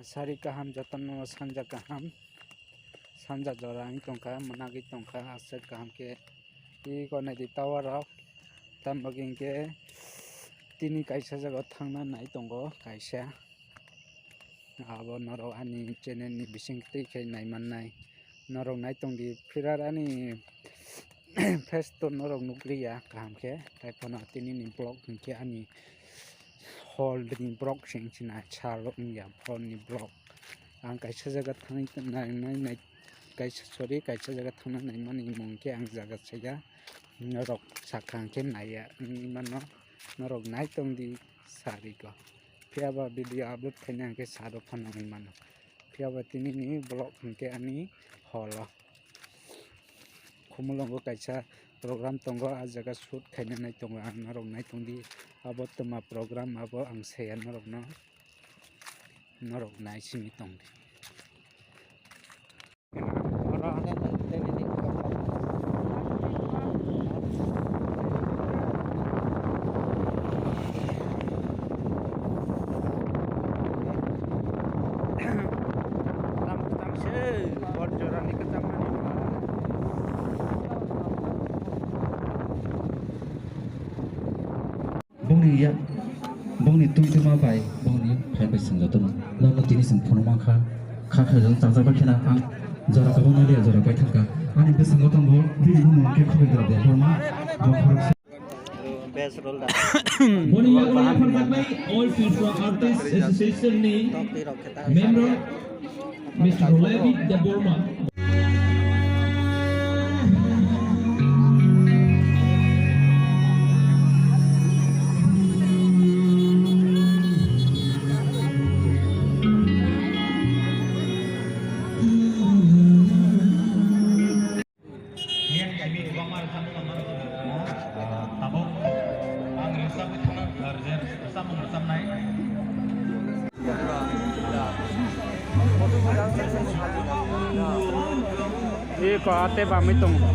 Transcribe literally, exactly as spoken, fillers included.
Sari kaham jotono sanja kaham. Sanja jora wng tongkha, mwnagwi tongkha, aswk kaham khe. Iko naidi tower rok. Tamo hinkhe tini kaisa jaga thangna nai tongo kaisa. Abo norok ani channel ni bising twi khe nai mannai. Norok nai tongdi, phirar ani face to norok nukliya kaham khe. Taiphano tini ni vlog hinkhe ani hall ni vlog se wngsinai, salo wngya hall ni vlog. Ang kaisa jaga thangwi nai, nai, nai, kaisa, sorry, kaisa jaga thangna naimani mung khe ang jaga saya. Norok sakha hwnkhe naiya wngwi mano, norok nai tongdi sariko. Phiyaba video upload khaina hwnkhe sado phano wngwi mano. Phiyaba tinini vlog hwnkhe ani holo. Khumulwngo kaisa program tongo, ah jaga shoot khaina nai tongo ang, norok nai tongdi. Abo twma program abo ang saya norokno, norok nai simi tongdi. Tang tang se, bor jorani kwchangmani. Bongni ya, bongni twi tuma bai, bongni phan bai swngjatano. Nono tini chwng phunukma kha, kha kha jang chajak bai khena ang jora kwbangma liya jora bai thangkha. Ani bwskango tongo bini bumung khe Khobidra Debbarma, bo khoroksa. Best role da. Boni yago yapharjaknai All Tripura Artists Association ni member Mister Rolaibi Debbarma. Miyang simi kwbangma rwchapmung ang mano, ah, tabuk ang rwchapwi thangna, ah, rwchapmung rwchapnai. Eko ate bamwi tongo.